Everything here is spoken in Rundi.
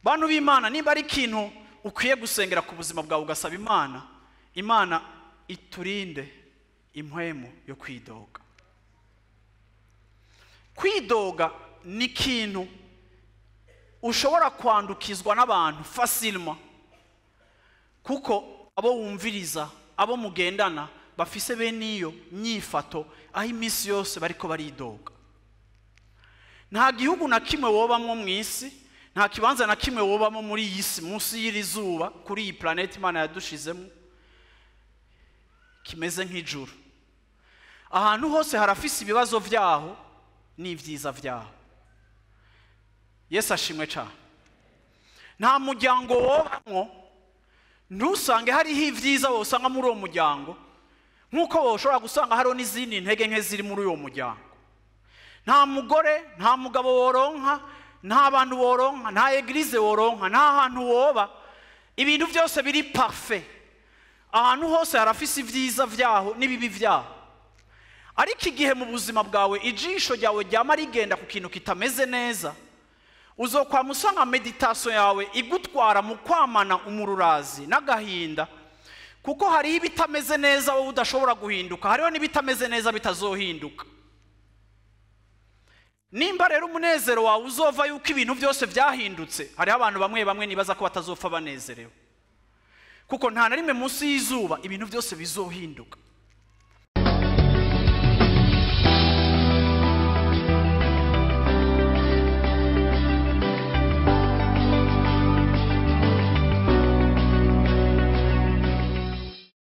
Bantu b'Imana, nimba ari ikintu ukwiye gusengera ku buzima bwawe ugasaba Imana, Imana iturinde impwemu yo kwidoga. Kwidoga ni ikintu ushobora kwandukizwa n'abantu facilement, kuko abo wumviriza, abo mugendana bafise bene iyo nyifato, aho iminsi yose bariko baridoga. Nta gihugu na kimwe wobamwo mw'isi, nta kibanza na kimwe wobamo muri iyi si, munsi y'iri zuba, kuri iyi planete Imana yadushizemo, kimeze nk'ijuru. Ahantu hose harafise ibibazo vyaho n'ivyiza vyaho. Yesu ashimwe cyane. Nta muryango wobamwo ntusange hariho ivyiza wosanga muri uwo muryango, nk'uko woshobora gusanga hariho n'izindi ntege nke ziri muri uwo muryango. Nta mugore, nta mugabo woronka, nta bantu woronka, nta eglise woronka, nta hantu woba, ibintu byose biri parfait. Ahantu hose harafise ivyiza vyaho n'ibibi vyaho. Ariko igihe mu buzima bwawe ijisho ryawe ryama rigenda ku kintu kitameze neza, uzokwama usanga meditation yawe igutwara mu kwamana umururazi n'agahinda, kuko hariho ibitameze neza wowe udashobora guhinduka, hariho n'ibitameze neza bitazohinduka. Nimba rero umunezero wawe uzova yuko ibintu byose byahindutse, hariho abantu bamwe bamwe nibaza ko batazopfa banezerewe, kuko nta na rimwe munsi y'izuba ibintu byose bizohinduka.